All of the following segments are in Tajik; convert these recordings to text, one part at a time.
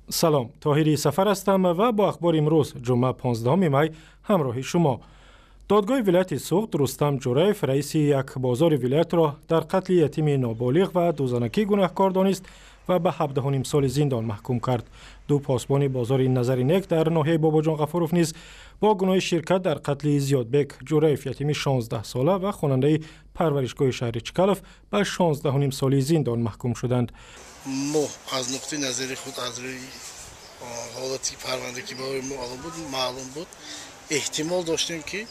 Салом, Тоҳири Сафар ҳастам ва бо ахбори имрӯз, ҷумъа, 15 май, ҳамроҳи шумо. Додгоҳи вилояти Суғд Рустам Ҷураев, раиси як бозори вилоятро, дар қатли ятими ноболиғ ва дузанакӣ гунаҳкор донист ва ба 17,5 соли зиндон маҳкум кард. Ду посбони бозори Назари Нек дар ноҳияи Бобоҷон Ғафуров низ бо гуноҳи ширкат дар қатли Зиёдбек Ҷураев, ятими 16сола ва хонандаи парваришгоҳи шаҳри Чкалов, ба 16,5 соли зиндон маҳкум шуданд. Мо аз нуқтаи назари худ, аз рӯи ҳолати парванда, ки барои мо маълум буд, эҳтимол доштем, ки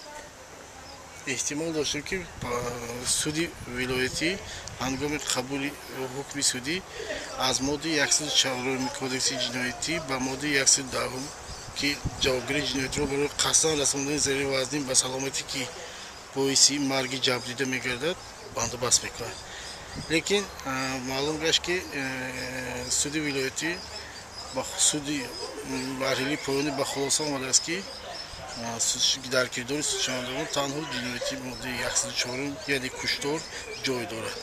суди вилоятӣ ҳангоми қабули ҳукми судӣ аз моддаи 104-уми Кодекси ҷиноятӣ ба моддаи 110-ум, ки ҷавобгарии ҷиноятиро барои қасдан расондани зарари вазнин ба саломатӣ, ки боиси марги ҷабрдида мегардад, бандубаст мекунад. Лекин маълум гашт, ки суди вилоятӣ ба суди марҳилаи поёнӣ ба хулоса омадааст, ки дар кирдори судшавандагон танҳо ҷинояти моддаи 104, яъне куштор, ҷой дорад.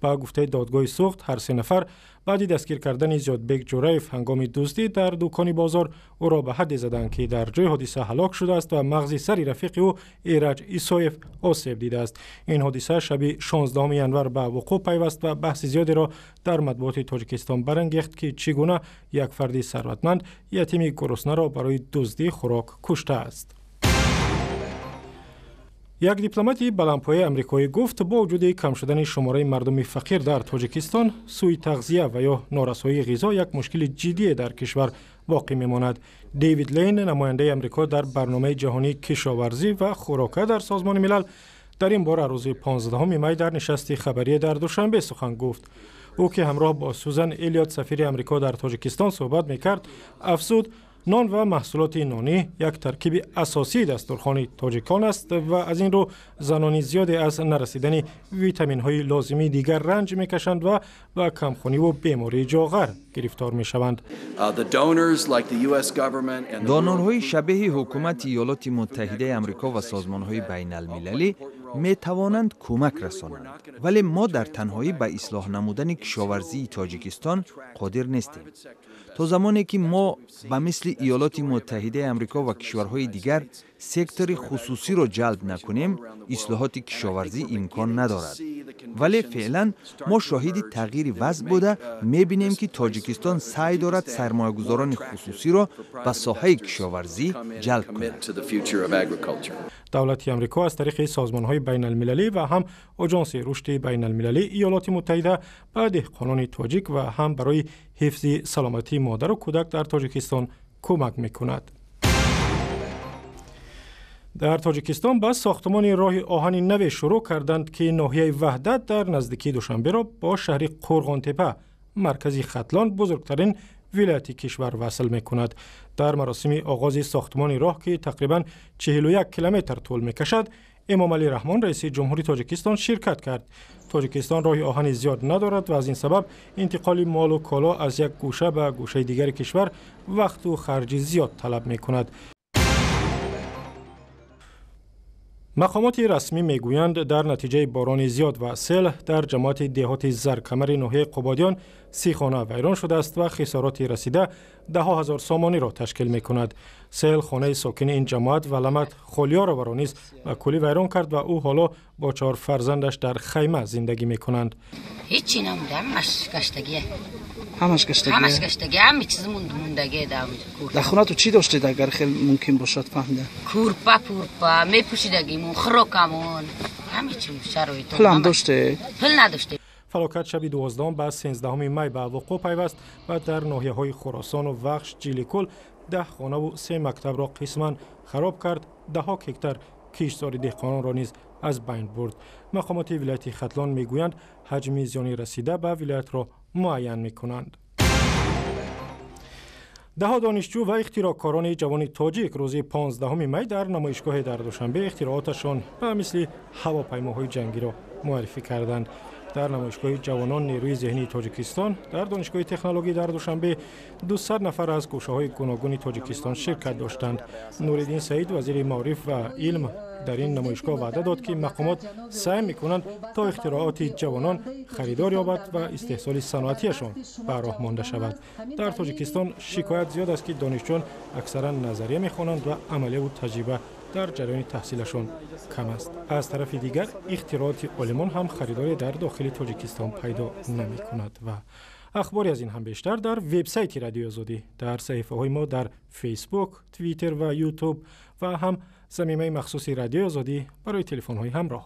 Ба гуфтаи додгоҳи Суғд, ҳар се нафар баъди дастгир кардани Зиёдбек Ҷураев ҳангоми дуздӣ дар дукони бозор ӯро ба ҳадде заданд, ки дар ҷои ҳодиса ҳалок шудааст ва мағзи сари рафиқи ӯ Эраҷ Исоев осеб дидааст. Ин ҳодиса шаби 16 январ ба вуқӯъ пайваст ва баҳси зиёдеро дар матбуоти Тоҷикистон барангехт, ки чӣ гуна як фарди сарватманд ятими гуруснаро барои дуздии хӯрок куштааст. Як дипломати баландпояи амрикоӣ гуфт, бо вуҷуди кам шудани шумораи мардуми фақир дар Тоҷикистон, сӯи тағзия ва ё норасоии ғизо як мушкили ҷиддие дар кишвар боқӣ мемонад. Дэвид Лейн, намояндаи Амрико дар Барномаи ҷаҳонии кишоварзӣ ва хӯрока дар Созмони Милал, дар ин бора рӯзи 15 май дар нишасти хабарие дар Душанбе сухан гуфт. Ӯ, ки ҳамроҳ бо Сузан Элиот, сафири Амрико дар Тоҷикистон, суҳбат мекард, афзуд, нон ва маҳсулоти нонӣ як таркиби асосии дастурхони тоҷикон аст ва аз ин рӯ занони зиёде аз нарасидани витаминҳои лозимии дигар ранҷ мекашанд ва ба камхуниву бемории ҷоғар гирифтор мешаванд. Донорҳои шабеҳи ҳукумати Иёлоти Муттаҳидаи Амрико ва созмонҳои байналмилалӣ метавонанд кӯмак расонанд, вале мо дар танҳоӣ ба ислоҳ намудани кишоварзии Тоҷикистон қодир нестем. То замоне ки мо ба мисли Иёлоти Муттаҳидаи Амрико ва кишварҳои дигар сектори хусусиро ҷалб накунем, ислоҳоти кишоварзӣ имкон надорад. Вале феълан мо шоҳиди тағйири вазъ буда, мебинем, ки Тоҷикистон саъй дорад сармоягузорони хусусиро ба соҳаи кишоварзӣ ҷалб кунад. Давлати Амрико аз тариқи созмонҳои байналмилалӣ ва ҳам Оҷонси рушди байналмилалии Иёлоти Муттаҳида ба деҳқонони тоҷик ва ҳам барои ҳифзи саломатии модару кӯдак дар Тоҷикистон кӯмак мекунад. Дар Тоҷикистон ба сохтмони роҳи оҳани наве шурӯъ карданд, ки ноҳияи Ваҳдат дар наздикии Душанберо бо шаҳри Қӯрғонтепа, маркази Хатлон, бузургтарин вилояти кишвар, васл мекунад. Дар маросими оғози сохтмони роҳ, ки тақрибан 41 километр тӯл мекашад, Эмомалӣ Раҳмон, раиси ҷумҳури Тоҷикистон, ширкат кард. Тоҷикистон роҳи оҳани зиёд надорад ва аз ин сабаб интиқоли молу коло аз як гӯша ба гӯшаи дигари кишвар вақту харҷи зиёд талаб мекунад. Мақомоти расмӣ мегӯянд, дар натиҷаи борони зиёд ва сел дар ҷамоати деҳоти Заркамари ноҳияи Қубодиён 30 хона вайрон шудааст ва хисороти расида даҳҳо ҳазор сомониро ташкил мекунад. Сел хонаи сокини ин ҷамоат Валамат Холиёроваро низ ба куллӣ вайрон кард ва ӯ ҳоло бо чор фарзандаш дар хайма зиндагӣ мекунанд. Ҳечи намонда, ҳамаш гаштагия. Ҳамаш гаштагия? Ҳамаш гаштагия, ҳами чиз мондагия. Дар хонату чӣ доштед, агар хел мумкин бошад фаҳмида? Курпа, пурпа мепӯшидагимон, хӯрокамон, ҳами чи шароит. Пулам доштед? Пул надоштем. Фалокат шаби 12 ба 13 май ба вуқӯъ пайваст ва дар ноҳияҳои Хуросону Вахш, Ҷиликул 10 хонаву се мактабро қисман хароб кард, даҳҳо гектар киштзори деҳқононро низ аз байн бурд. Мақомоти вилояти Хатлон мегӯянд, ҳаҷми зиёни расида ба вилоятро муайян мекунанд. Даҳо донишҷӯ ва ихтироъкорони ҷавони тоҷик рӯзи 15 май дар намоишгоҳе дар Душанбе ихтирооташон ба мисли ҳавопаймоҳои ҷангиро муаррифӣ карданд. Дар намоишгоҳи «Ҷавонон — нерӯи зеҳнии Тоҷикистон» дар Донишгоҳи технологӣ дар Душанбе 200 нафар аз гӯшаҳои гуногуни Тоҷикистон ширкат доштанд. Нуриддин Саид, вазири маориф ва илм, дар ин намоишгоҳ ваъда дод, ки мақомот саъй мекунанд, то ихтироъоти ҷавонон харидор ёбад ва истеҳсоли саноатиашон ба роҳ монда шавад. Дар Тоҷикистон шикоят зиёд аст, ки донишҷӯён аксаран назария мехонанд ва амалияву таҷриба дар ҷараёни таҳсилашон кам аст. Аз тарафи дигар, ихтироъоти олимон ҳам харидоре дар дохили Тоҷикистон пайдо намекунад. Ва ахбори аз ин ҳам бештар дар вебсайти Радиои Озодӣ, дар саҳифаҳои мо дар Фейсбук, Твиттер ва Ютуб ва ҳам замимаи махсуси Радиои Озодӣ барои телефонҳои ҳамроҳ.